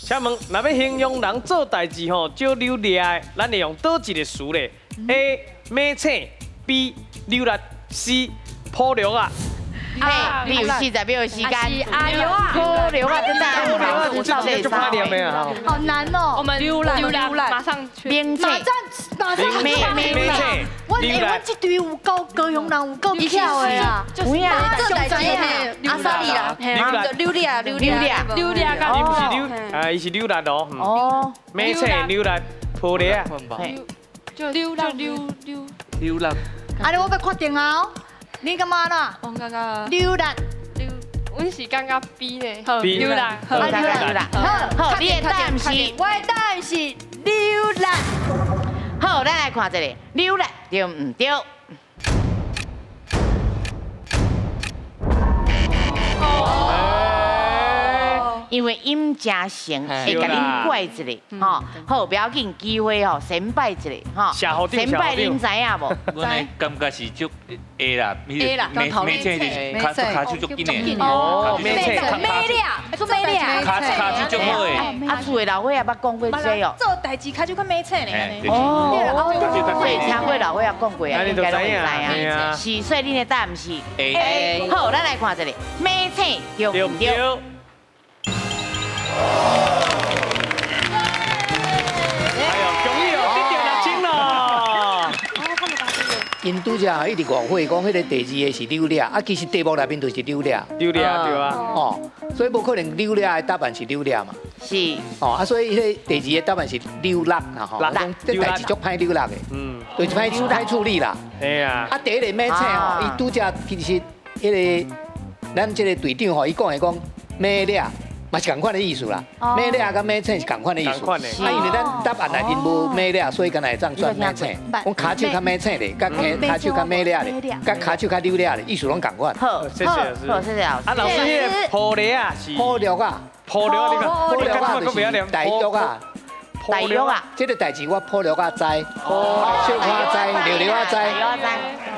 請問，若欲形容人做代誌吼，少扭掠的，咱會用佗一个詞咧？A. 馬醒，B. 扭力，C. 普流啊。嘿，你有40秒的時間。阿牛啊，普流啊，真的，我這個就怕念的啊。好難哦。我們溜啦溜啦，馬上去。馬上馬上。馬馬醒。我欸，我這隊有夠高雄人有夠巧的啊！有影，做代誌阿薩利啦，溜力啊，溜力啊，溜力啊，伊毋是溜，啊，伊是溜力哦。哦。馬醒溜力，普流啊。就溜啦溜溜溜力。啊，你我欲確定啊！你感覺啦？我感覺溜力溜，阮是感覺 B 呢。溜力，好，溜力，好，你的答案是？我的答案是溜力。好，咱來看一下，溜力對毋對？因為音誠成會共恁怪一下，吼，好，不要緊，機會吼，先擺一下，吼，先擺恁知影無？阮的感覺是足 A 啦，A 啦，馬馬就是跤跤手足緊的，哦，馬馬力，做馬力，跤跤手足好的。啊，厝的老伙仔捌講過這哦。做代誌跤手較馬醒呢。哦，所以聽過老伙仔講過啊，應該攏會知影。是，所以恁的答案是 A。好，咱來看一下，馬醒對毋對？哎呦，恭喜哦，得到6000咯！𪜶拄才一直誤會，講彼个第二个是扭掠，啊，其實題目內面就是扭掠。扭掠對啊。哦，所以無可能扭掠的答案是扭掠嘛。是。哦，啊，所以彼个第二个答案是扭力啦，吼。講這代誌足歹扭力的。嗯。就是歹歹處理啦。哎呀。啊，第一个馬醒吼，伊拄才其實彼个咱這个隊長吼，伊講的講馬掠。嘛是仝款的意思啦，馬掠佮馬醒是仝款的意思。啊，因為咱答案內面無馬掠，所以敢若會當選馬醒。講跤手較馬醒咧，佮跤手較馬掠咧，佮跤手較扭掠咧，意思攏仝款。好，謝謝老師。好，謝謝老師。啊，老師，彼个普掠啊是。普掠啊，普掠啊，普掠啊就是大約啊，大約啊。這个代誌我普掠啊知，小可知，略略仔知。